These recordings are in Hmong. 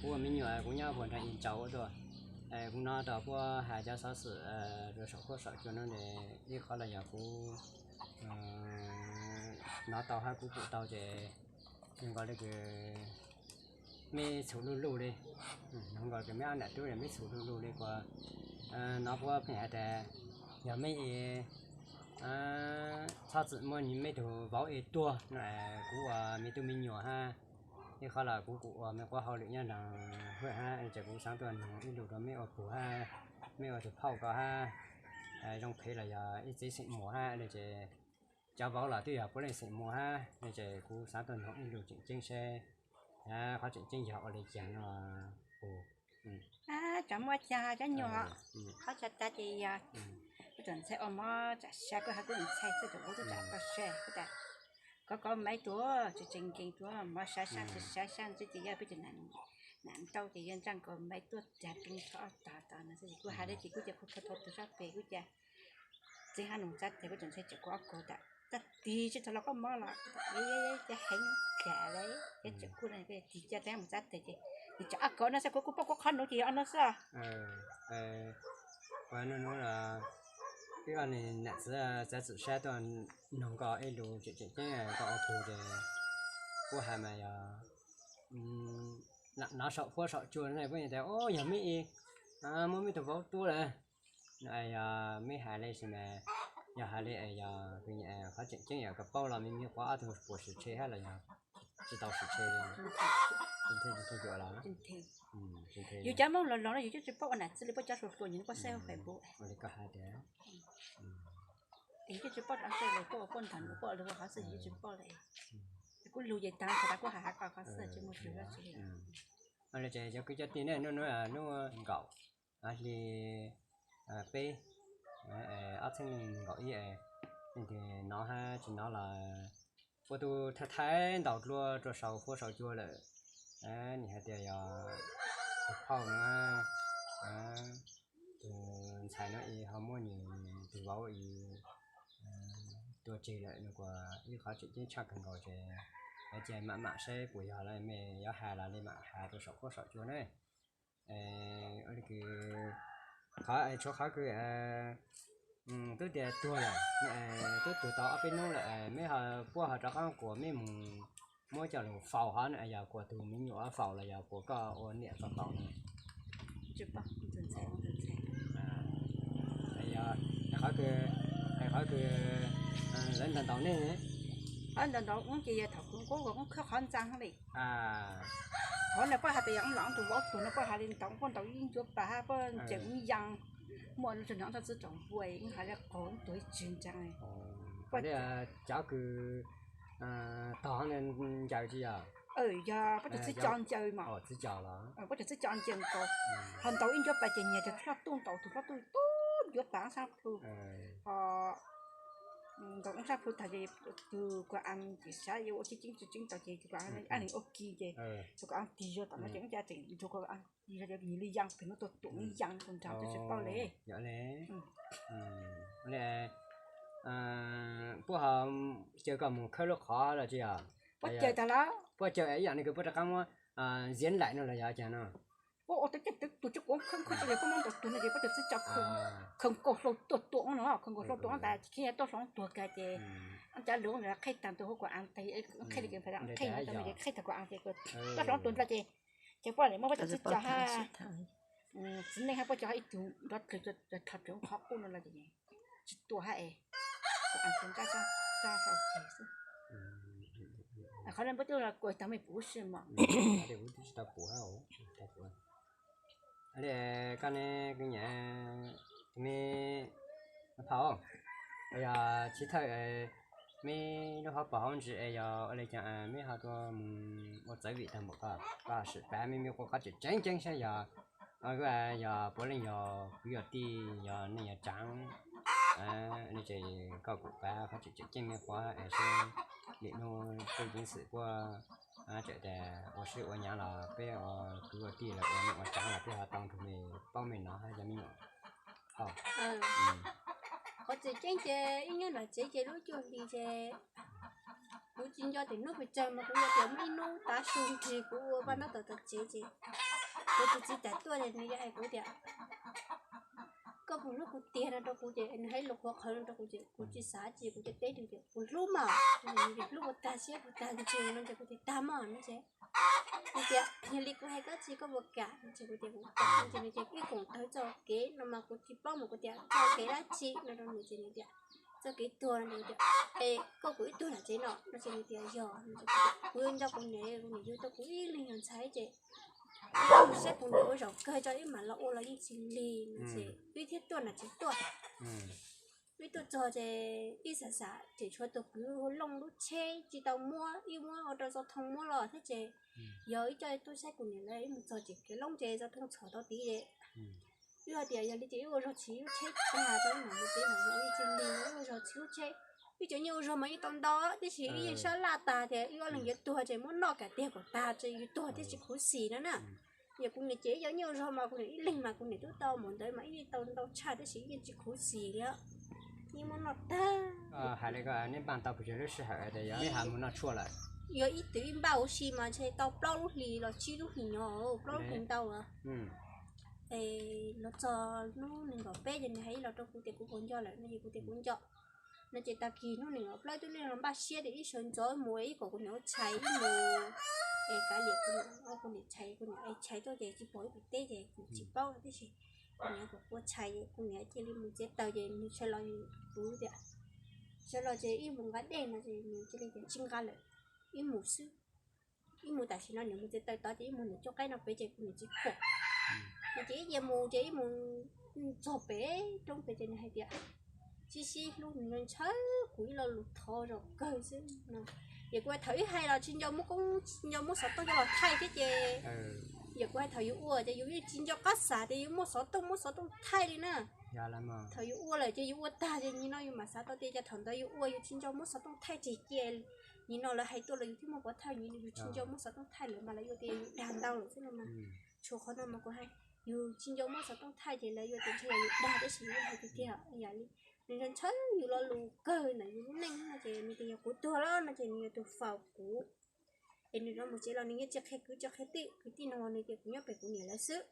Kuv ua me nyuam kuv nyob puag nram Ib Ntsaus ua tuaj, kuv hnov tau puab has cov xov xwm rau saum huab saum cua no, ib qhov los yog kuv hnov tau hab kuv pum tau ces nws nkaus li kws meb txhum luj luj li, nws nkaus li kws meb ob nam tub meb txhum luj luj li kuas hnov puab pheej has tas yog meb txhob txwm muab meb tug vauv es tuag no, kuv ua meb tug me nyuam hab, ib qhov los kuv kuj ua meb quab hauj lwm nyob nraag huaj hab, ces kuv xaav tuaj noog ib lug rau meb ua puag hab, meb ua tug phauj ko hab, zoo phem los yog ib txiv xeem muas hab li ces cov vauv los twb yog puav leej xeem muas hab, ces kuv xaav tuaj noog ib lug tseem ceeb seb qhov tseem ceeb yog ua li cas no. Cov muaj cag cov nyuag, qhov tsa tas ces yog kuv txawm ntxhais ua mov tsam sab kuj has kuv ntxhais txawj tus vauv tub tsam tau sab kuv tas kov kov maiv tuag tsis tsees nkees tuag mov sab sab tsis sab sab ntsis ces yog peb cov nam ntau ces yog ntsaa nkaus maiv tuaj cag pes tsho ob tog tog no xwb ces kuv has li ces kuv cia kuv thau thau tus sab pem kuv cia txiv hab nug txab tes kuv txawm ntxhais cawm kuv ob kug tas tag tig tsis tau los koj mov los cas heev cas li, ces txawm kuj tig cia txiv hab mus txab tes ces nws tsam ob kug no xwb kuv kuj paub kuv qhov nuav ces yog ob nuav xwb. Ua nub nub los wb ob niag nam txiv txav txim sab tuaj noog koj ib lus tseem tseem ceeb koj ua puag ces kuv has mas yog nov saum huab saum cua no puab tas o yog meb muab meb tug vauv tuab lawm. Yog meb has li sis mas yog has li yog qhov tseem ceeb yog koj paub los meb meb quav ob tug puas sim tshe hab los yog tsis tau sim tshe. Yus cov Moob los los no yus twb tsis paub ua nam txiv li puab cov hluas hluas nws puab saib Facebook. Yus twb tsis paub rau ntej li puab ua puab nrog nws puab ua lug ua qhov xwb yus twb tsis paub li. Kuv lug ces taag tas kuv has has koj qhov xwb tsis muaj lug dab tsi li. Li ces cov kwv cov tij ne, nub nub nub nkaum hli peb ob txhiab nees nkaum ib, leej twg nov hab tsis nov los ua tus thaij thaij ntaus dlua rua saum huab saum cua lawm. Nim hais tias yog tus phauj no, tus ntxhais no es ho muab nws tus vauv es tua tseg lawm no kuas ib qhov tseem ceeb tshaj kawg nkaus ces lawv cia mam mam saib puas yog lawm, mej yuav has los li mam has rau saum huab saum cua na. Ua li kws qhov tshuav qhov kws twb tias tuag lawm, twb tuag tau ob peb hnub lawm, meb ho puab ho rov qab kuas meb mus muab coj lug faus hov no, yog kuas tus me nyuam faus los yog kuas koj ua niam koj faus no? Qhov kws lawv ntaus ntaus nej, qhov ntaus ntaus wb ces yog thaum kuv nqub kuv khawb qhov ntxa li. Thaum no puab has tas yog wb los wb tus vauv tuag no puab has li ntaus puab ntaus ib ncuav pas hab puab ncaws wb yaa, muaj lub tug nrog wb txhob txwb tsaus ntuj, wb has li qaug wb tuag ib tsig ntsaa. Cov kws tog ncaws tsis yog? Yog puab cov txwb co ncaws mas. Puab cov txwb co ncaws nkaus, ho ntaus ib ncuav pas ces nyiag cov hlob tuj ntaus tus hlob tuj tub ncuav pas wb sab plhu, ho ntaus wb sab plhu tag ces tus kuv a ces saib yuav ua tseeb tseeb tau ces tus kuv a ua kis ces tus kuv a tig zuag tom no ces wb ca tseem nrug kuv a tig zuag nyiag li yaa pem no tuaj tuam li yaa tus nrag twb tsis paub li. Puab ho caw koj mus khawb lub qhov los tsis yog? Puab caw tag lawm. Puab caw ib yam li kws puab rov qab muab nziav laim no los yog cas no? Puab ua tau coj tus tsis kuv khawb khawb tsis yog puab muab ntaus tuag no ces puab cov txwb co khaws nkaus hlau tuaj tuam no, khaws nkaus hlau tuam tas khib tuaj hloov tuag kag ces cov lus ntawd qheb tag tus huab kuv a tag, qheb li kws qheb tag kuv a ces tuaj hloov tuag nplaj ces ces puab muab puab cov txwb co hab txiv neej hab puab cov hab ib tug nrov dlawg rho raws qhov qub no los ces tsis tua hab es kuv a ces nrab tso hau ces xwb. Qhov no puab twb los kuas tag mej puv si mog. Li koj ne, me phauj, yog chiv thawj meb lub hauv paus hauv ntsis es yog ua li cas meb ho tuaj mus ua txawv vim tag npaum ko, koj sim pav mej mej quaj qhov tseem ceeb tseeb saib yog, yog puav leej yog kwv yog tij yog neej yog tsaav, li ces koj kuj pav qhov tseem ceeb mej quaj es seb lwm hnub tub ceev xwm puab tseem tas ua sib ua nyaav los peb ua kwv ua tij los ua neej ua tsaav los peb ho tau nrug mej paub mej nov hab yog mej nyuam. Qhov tseem ceeb ces ib nyob nram tsev ces lub cuaj hli ces kuv tsis nco tias hnub pes tsawg mas kuv nco tias muaj ib hnub tav su nrig kuv ua vaj ntaub ntawv tom tsev ces Kuv tus txiv tawm tuaj ces nws hais kuv tias, koj puas hlub kuv tiag no rau kuv ces nws hais lus qhuav qhawv no rau kuv ces kuv tsis xav tsi, kuv teb nws tias kuv hlub mas. Nws tias hlub puas tag siab puas tag ntsws no ces kuv tias tag mog no ces nws tias yog li kuv hais koj tsis koj puas kam no ces kuv tias kuv kam no ces nws tias ib koom tawv txoj kev no mas kuv tsis paub mas kuv tias txoj kev dab tsi no rau nws ces nws tias txoj kev tuag no ces kuv tias es koj kuv ib tug lam tsev no no ces nws tias yog no ces kuv tias kuv yuav nco kuv niam, kuv niam yug tau kuv ib leeg yog ntxhais ces ib mus saib kuv niam ua zaum kawg tso ib mam los ua los yeej tsis lig no ces wb thiaj tuaj na tsis tuaj. Wb tuaj txog ces ib xav xav ces tshuav tus kwv hu Looj lub tsheb tsis tau muab, ib muab ua rau Zau Thoo muab los thiab ces yog ib co tuaj saib kuv niam lawv ib mus txog ces kev loob ces Zau Thoo txhom tau tid ces wb hais tias yog li ces wb ua zog tsis lub tsheb tag tso ib mam mus tsev mam mus ua yeej tsis lig no wb ua zog tsis lub tsheb. Wb cov nyiaj ua zog mas yeej tau ntau tiam sis wb yeej sab laj tag tias wb ob leeg yuav tuag ces muab noj kam tiag kom tag ces yus tuag thiaj tsis khuv xim no na. Yog kuv niam ces ib cov nyiaj ua zog mas kuv niam ib leeg mas kuv niam twb tau mus ntawd mas ib yeej tau ntau tshaj tiam sis ib yeej tsis khuv xim li. Yeej muab noj tag. Hais li ko neb npaj tau pes tsawg lub sij hawm tias yog neb ho mus noj tshuaj lawm? Yog ib tug ib npaj ua si mas ntshe tau plaub lub hlis los tsib lub hlis nyob, plaub lub hlis ntau. Es los txog hnub nees nkaum peb ces nws hais los rau kuv tias kuv puas nco lawm no ces kuv tias kuv nco. No ces tag kis hnub nees nkaum plaub twb los npaj siab tias ib sawv ntxov mus ib kom kuv niam ua tshais ib mus es kav liam kuv niam, kuv niam tshais, kuv niam tshais tuaj ces tsis pom ib pus teb ces kuv tsis paub tiam sis kuv niam kom kuv ua tshais es kuv niam cia li mus txiav taws ces nws sawv los, kuv tias sawv los ces ib mus nqa dej no ces nws cia li tias tsis nqa lawm, ib mus xwb. Ib mus tam sim no nws mus txiav taws tod ces ib mus nws coj qaib no pem ces kuv niam tsis pom. Nws ces ib ce mus ces ib mus txog pem roob pem ces nws hais tias sib sib hlub nws ntshaw kuv ib lo lus thov zaum kawg xwb no. Yog kuv hais thaum ib hais los tsis nco muab koob tsis nco muab xov tooj coj los thaij thiab ces yog kuv hais thaum yus ua ces yus yeej tsis nco qab xav tias yus muab xov tooj muab xov tooj thaij li na. Thaum yus ua lawm ces yus ua tag ces nim no yus mam xav tau tias cas thaum ntawd yus ua yus tsis nco muab xov tooj thaij tseg cia nim no lawv hais tuaj los yus thiaj muaj pov thawj, nim no yus tsis nco muab xov tooj thaij lawm mas lawv yuav tias yus dag ntau lawm xwb no mas. Tshuav qhov no mas kuv hais yus tsis nco muab xov tooj thaij ces lawv yuav tias ntshe yog yus dag tab sis yus hais tiag tiag yam li nws ntshaw ntshaw yus lo lus kawg ntawm yus lub neej no ces nws tias yog kuv tuag lawm no ces nws yog tus faus kuv. Es nws rov mus tsev los nws yeej tsis qhia kwv tsis qhia tij, kwv tij no los nws tias kuv nyob pem kuv niam lawv xwb.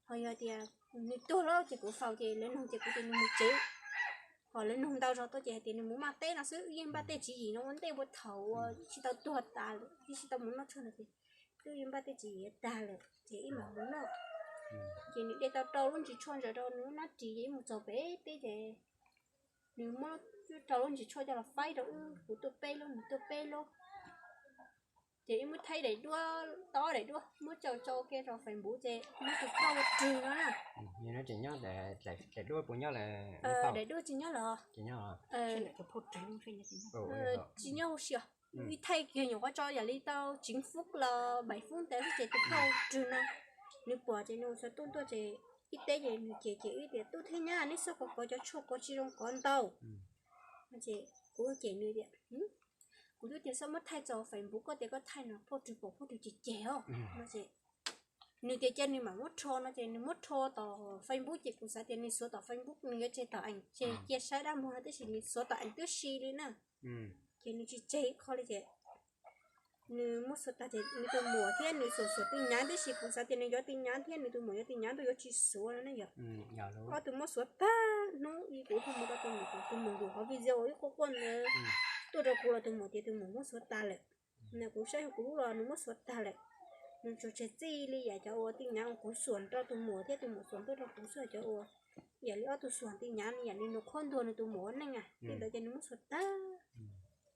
Ho yog tias nws tuag lawm ces kuv faus ces lawv nug ces kuv tias nws mus tsev. Ho lawv nug ntau zog tuaj ces hais tias nws mus maj teb no xwb, yeej npaj tej tswv yim no ua ntej ua thaum uas tsis tau tuag tas lawm, tsis tau mus noj tshuaj no ces twb yeej npaj tej tswv yim tag lawm ces ib mam mus noj. Ces nws de tau rau lub ntsis tshuaj ntsaws rau nws lub hnab ris ces ib mus txog pem teb ces nws muab rau lub ntsis tshuaj coj los faib rau wb, kuv tuaj peb lub nws tuaj peb lub. Ces ib muab thaij daim duab, tau ob daim duab muab tso tso ua ke rau Facebook ces muab tus phauj rwg no na. Daim duab puas nyob lawm? Daim duab tsis nyob lawm. Tsis nyob hauv si os. Ib thaij kiag nyuam qhuav tso yam li tau tsev fub los npaim fub ntawd xwb ces tus phauj rwg no nws pom ces nws ua xov tooj tuaj ces ib teb ces nws cem cem wb tias tub thiab nyab neb txhob kov kov cov tshuaj kov tsis zoo kov ntau. Ces kuv cem nws tias kuv twb tias txhob muab thaij tso Facebook koj tias koj thaij no phauj rwg pom phauj rwg cem cem os no ces nws tias cia nws mam muab rho no ces nws muab rho tom Facebook ces kuv xav tias nws xuav tom Facebook nws yuav tseg tom eem tseg cia saib dab muag no tab sis nws xuav tom eem twb si li na. Ces nws tsis tseg ib qho li ces nws muab xuav tag ces nws tus muam thiab nws xuav xuav tij nyav tib si kuv xav tias nws yuav tij nyav thiab nws tus muam yuav tij nyav ntuj yuav tsis xuav no ne yom. Ob tug muab xuav tag hnub ib kuv hu mus rau tus muam, tus muam nkaum qhov video ib quaj quaj ntawd tuaj rau kuv los tus muam tias tus muam muab xuav tag lawm. Kuv saib kuv lub los nws muab xuav tag lawm. Nws tsuas tseg txij li yam cov uas tij nyav uas kuv xuas rau tus muam thiab tus muam xuas tuaj rau kuv xwb, cov uas yam li ob tug xuas tij nyav yam li nws qhuab ntuas nws tus muam ua neej a, li ntawd ces nws muab xuav tag,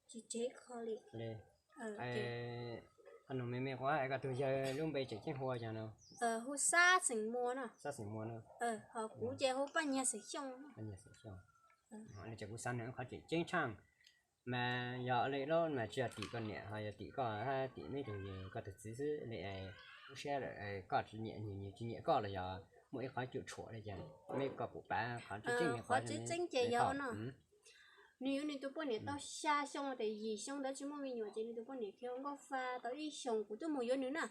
tsis tseg ib qho li. Ho nus me me quaj es koj tus yawg lub npe tseem ceeb hu ua cas no? Hu Xab Xeem Muas no. Xab Xeem Muas no. Ho kuv ces hu Paj Nyiag Xeem Xyooj. Ces kuv xav nug qhov tseem ceeb tshaj mas yog li lub mas tsis yog tim koj niam ho yog tim koj, tim neb tus, koj tus txiv xwb li. Lub siab lawm koj tsis nyiam nws, nws tsis nyiam koj los yog muaj ib qhov cuam tshuam li cas? Meb koj pum pav qhov tseeb tseeb ces yog no. Nws yuav nws tus poj niam tau xya xyoo tias yim xyoo ntawd tsis muaj me nyuam ces nws tus poj niam khiav ua nkauj fa tau ib xyoos, kuv twb mus yuav nws na.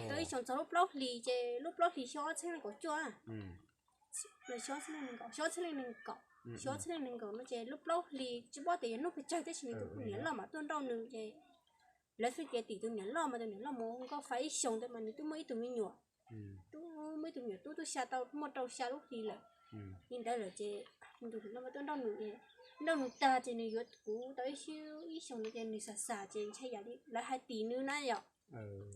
Tau ib xyoos txog lub plaub hlis ces lub plaub hlis xyoo ob txhiab leej kaum cuaj, xyoo ob txhiab leej nees nkaum, xyoo ob txhiab leej nees nkaum no ces lub plaub hlis tsis paub tias yog hnub pes tsawg tab sis nws tus niam loj mam tuaj nrauj nws ces lawv thiaj tias tim tus niam loj mas tus niam loj mus ua nkauj fa ib xyoos ntawd mas nws twb muaj ib tug me nyuam. Tub, muaj ib tug me nyuam tub twb xya tau muaj rau xya lub hli lawm. Li ntawd lawm ces nws tuaj nrauj nws, nrauj nws tag ces nws yuav kuv tau ib xyoos no ces nws xav xav ces ntshai yam li lawv hais tim nws na yom.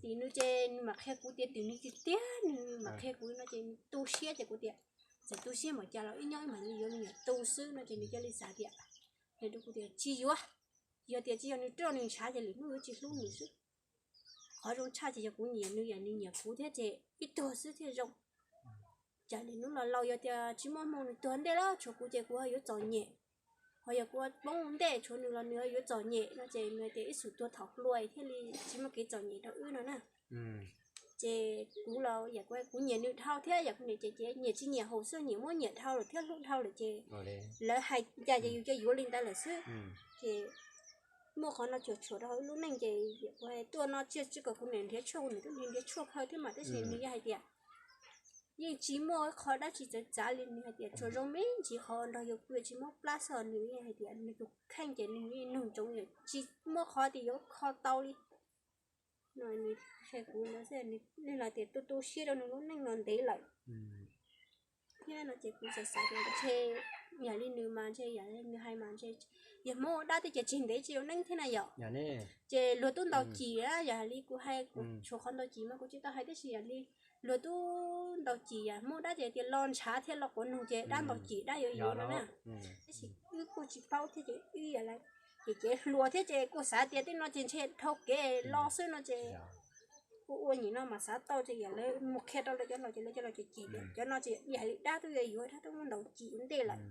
Tim nws ces nws mam qhia kuv tias tim nws tiag tiag, nws mam qhia kuv no ces nws tu siab ces kuv tias txawm tu siab npaum cas los ib nyob ib mam li yuav me nyuam tu xwb no ces nws cia li xav tias, nws rau kuv tias tsis yuav, yog tias tsis yog nws roj nws ntshav ces lwm hnub yuav tsis hlub nws xwb. Qhov zoo tshaj ces yog kuv nyiam nws yam nws nyiam kuv thiab ces ib tuag xwb thiaj zoo. Cas li hnub los laus yog tias tsis muaj hmoo nws tuag ntej los tshuav kuv ces kuv ho yuav txom nyem, ho yog kuv poob ntej tshuav nws los nws ho yuav txom nyem no ces nws tias ib xyov tuag thaum hluas thiaj li tsis muaj kev txom nyem rau wb no na. Ces kuv los yam kuv nyiam nws dhau thiab yam kuv niam ces nyiam tsis nyiam haum xwb, nyiam muab nyiam dhau lawm thiab hlub dhau lawm ces lawv hais cas ces yus cia yuav li ntawd lawm xwb. Ces muaj qhov no cuam tshuam rau hauv wb lub neej ces kuv tuaj no tsis kom kuv niam nrhiav tshuaj, kuv niam twb nrhiav tshuaj khaws thiab mas tab sis nws yeej hais tias yeej tsis muaj qhov dab tsi txawv txav li, nws hais tias tsuas zoo me ntsis qhov nrog yus pw tsis mob plab xwb, nws yeej hais tias nws tus kheej ces nws yeej nug ntsoov, tsis muaj qhov tias yuav kho tau li. No nws qhia kuv ntawd xwb, nws hais tias tu tu siab rau nws lub neej no ntev lawm. Thiab no ces kuv xav xav tias ntshe yam li nws mas ntshe yam li nws hais mas ntshe yog Hmoob ua dab thiab ces tsis ntev tsis yuav neeb thiab na yom. Ces luag tub ntaus cim na, yam li kuv hais kuv tshuav qhov ntaus cim mas kuv tsis tau hais tab sis yam li luag tub ntaus cim yam Hmoob dab ces tias lo ntshav thiab lo quav nug ces dab ntaus cim dab yuav yuav no na. Tab sis wb kuj tsis paub thiab ces wb yam li ces cev hluas thiab ces kuj xav tias tej no ces ntshe dhau kev los xwb no ces kuj ua nim no mas xav tau ces yam lawv mus qhia rau lawv cov laus ces lawv cov laus ces cem tias cov no ces yam li dab twb yuav yuav, dab twb muab ntaus cim ua ntej lawm.